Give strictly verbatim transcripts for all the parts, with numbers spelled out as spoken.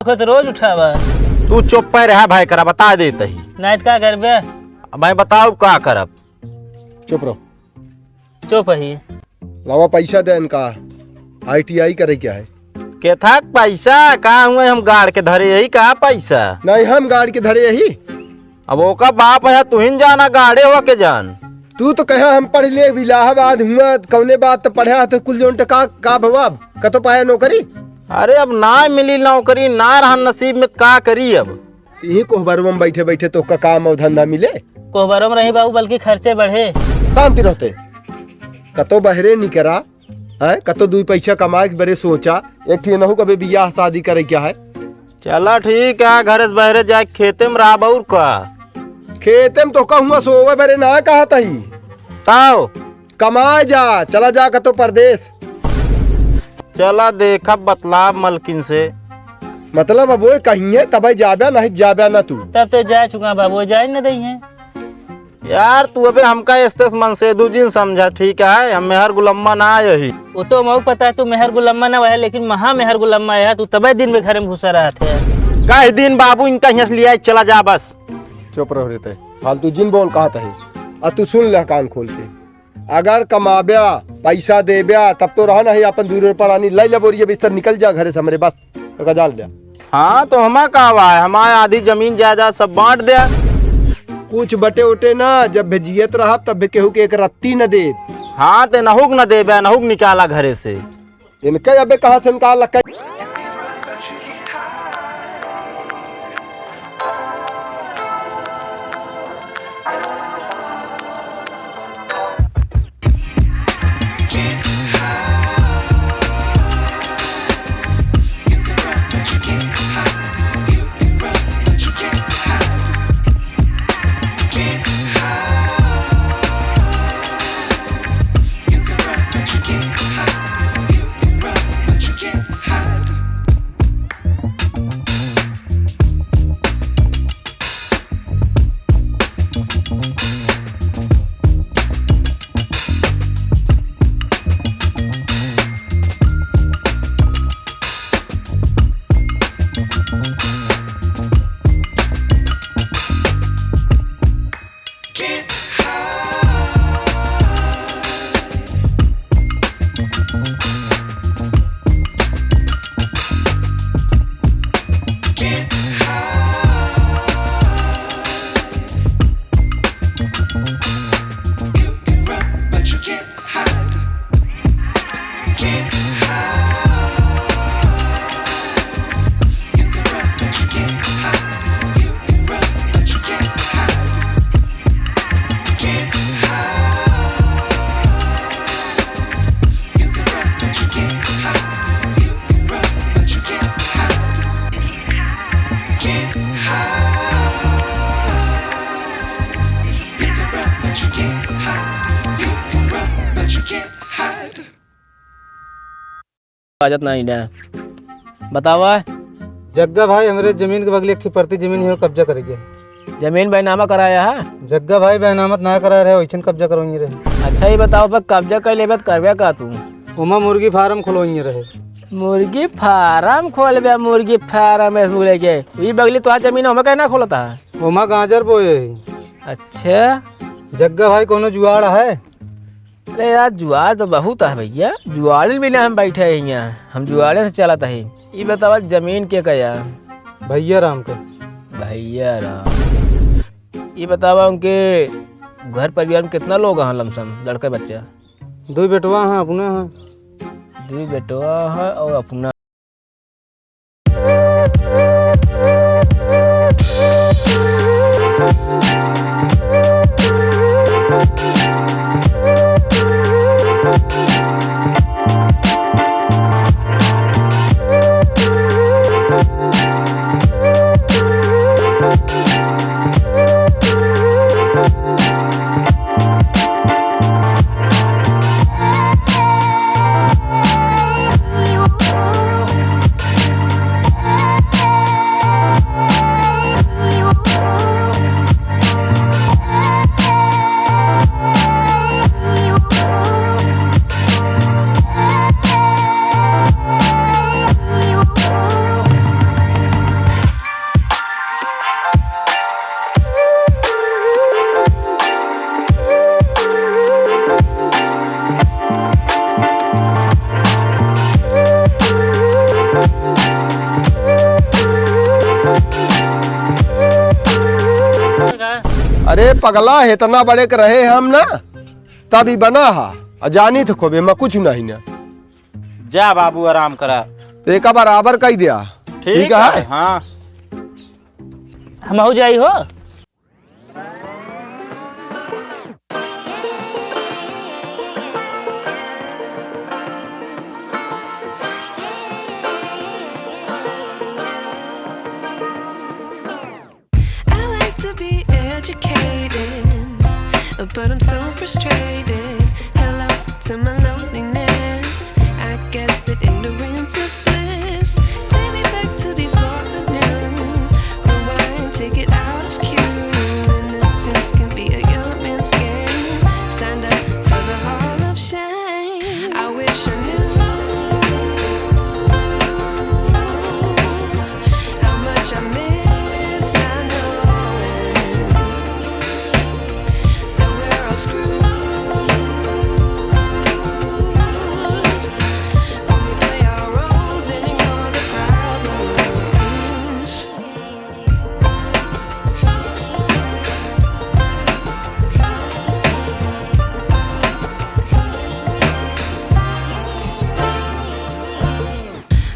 देखो तो रोज उठावा। तू चुप पे रहा भाई, करा बता देत ही। नाहीं तो का करबे? अब मैं बताओ का करब। चुप रहो। चुप ही। लावा पैसा दे इनका, आई टी आई करे क्या है? केथाक पैसा? का हुए हम गाड़ के धरे यही का पैसा? नहीं, हम गाड़ के धरे यही। अब ओका बाप है, तुहिन जाना, गाड़े हो के जान। तू तो कहा हम पढ़ ले, इलाहाबाद हुआ, कौने बात तो पढ़ा तो कुल जोन टका का भवा, कतो पाया नौकरी? अरे अब ना मिली नौकरी, ना रहन नसीब में, का करी अब? यही कोहबरवा में बैठे बैठे तोहका काम और धंधा मिले? कोहबरवा में रही बाबू, बल्कि खर्चे बढ़े। शांति रहते, कतो बहरे निकरा, हैं? कतो दुई पैसा कमाए के बरे सोचा, एक ठे नहु कबे बियाह शादी करे क्या है? चला ठीक है, घर से बहरे जाए खेते में रहब और का। खेते में तोहका हुआ सोवे बरे ना कहत ही। ताओ। कमाए जा, चला जा कतो परदेस। चला देखब बतलाब मलकिन से। मतलब अब वो कहिए तबे जाबे, नहीं जाबे ना तू। तब तो जा चुका बाबू, जाए न दई है। यार तू अबे हमका एस्तेस मनसेधु जिन समझा, ठीक है? हम मेहर गुलम्मा ना आए ही। वो तो मऊ पता है तू मेहर गुलम्मा ना आया, लेकिन महा मेहर गुलम्मा आया, तू तबे दिन में घर में घुसा रहत है। कह दिन बाबू इनका यहाँ से लिया चला जा बस। चुप रहो रे ते, फालतू जिन बोल कहत ही। आ तू सुन ले कान खोल के। अगर कमाब्या, पैसा देब्या, तब तो रहा नहीं, अपन दूर पर आनी, लाई ले बोरिया बिस्तर, निकल जा घरे से हमरे, बस, ओका जान ले। हाँ, तो हमा का हुआ है, हमारे आधी जमीन जायदाद सब बांट द्या। कुछ बटे उटे ना, जब भी जियत रहब, तब भी केहू के एक रत्ती न देब। हाँ, ते नहुक न देब्या, नहुक निकाला घरे से। इनके अबे कहाँ से निकाल लग बाजत नाही ना। बतावा। जग्गा भाई, हमरे जमीन के बगले एक परती जमीन ही, कब्जा करेगे। जमीन बैनामा कराया है? जग्गा भाई, बैनामा त ना कराया रहे, वैसन कब्जा करवाइए रहे। अच्छा, ये बताओ, पर कब्जा कर लेबे त करबे का तू? ओमा मुर्गी फार्म खोलवाइए रहे। मुर्गी फार्म खोलबे, मुर्गी फार्म ऐसे बोले के? ये बगली तोहार जमीन है, ओमा कहना खोलता है? ओमा गाजर बोए है। अच्छा। जग्गा भाई, कोनो जुआड़ है? अरे यार, जुआड़ तो बहुत है भैया, जुआड़िन बिना हम बैठे हैं यहाँ, हम जुआड़े से चलत है। ई बतावा, जमीन के का या? भैया राम के। भैया राम। ई बतावा, उनके घर परिवार में कितना लोग हैं लमसम, लड़के बच्चा? दो बेटवा हैं, अपना है। दो बेटवा है और अपना। अरे पगला, इतना बड़े के रहे हम ना, तब ही बना हा। आ जानी तो खोबे, मैं कुछ नहीं ना। जा बाबू, आराम करा। तो एक बराबर कही दिया। ठीक ठीक है, है। हाँ। हम हो जाई हो। I like to be educated, but I'm so frustrated. Hello to my loneliness. I guess that ignorance is bliss. Take me back to before the new. Rewind, take it out of cue. Innocence can be a young man's game. Signed up for the hall of shame. I wish I knew how much I miss not knowing that we're all screwed when we play our roles and ignore the problems.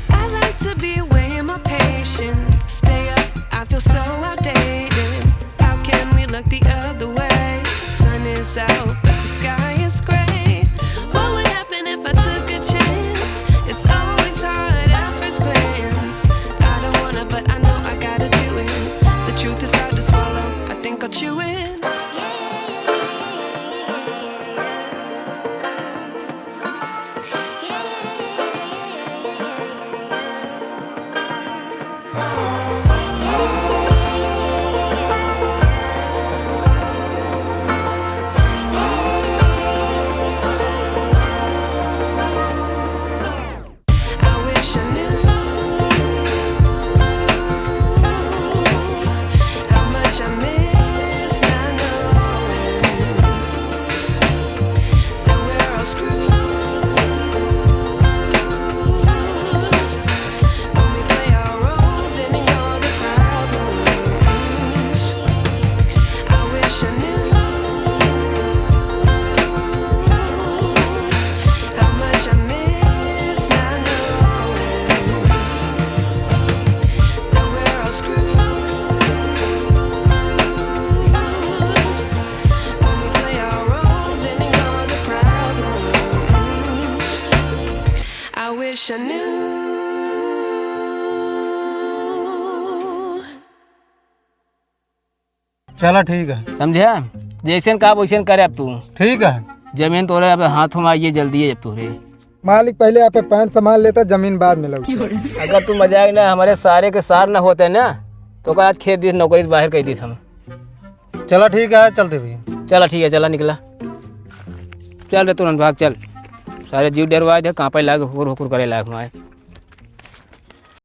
I like to be away in my patience. Stay up, I feel so outdated. How can we look the other way? Sun is out, but the sky is gray. What would happen if I took a chance? It's always hard at first glance. I don't wanna, but I know I gotta do it. The truth is hard to swallow. I think I'll chew it. I wish I knew how much I miss not knowing that we're all screwed when we play our roles and ignore the problems. I wish I knew how much I miss not knowing that we're all screwed when we play our roles and ignore the problems. I wish I knew. चला ठीक है। समझे? जैसन कहा वैसन करे अब तू। ठीक है। जमीन तोरे अब हाथ में आइए जल्दी है अब तोरे। मालिक पहिले आपे पैंट संभाल लेता, जमीन बाद में लौटे। अगर तू मजाक ना, हमरे सारे के सार ना होते ना, तो का आज खेत दीस, नौकरी से बाहर कइ दीस हम। चला ठीक है, चलते भैया। चला ठीक है, चला निकला। चल रे तुरंत भाग, चल। सारे जीव डरवाए दे, कांपे लाग, हुकुर हुकुर करे लाग माए।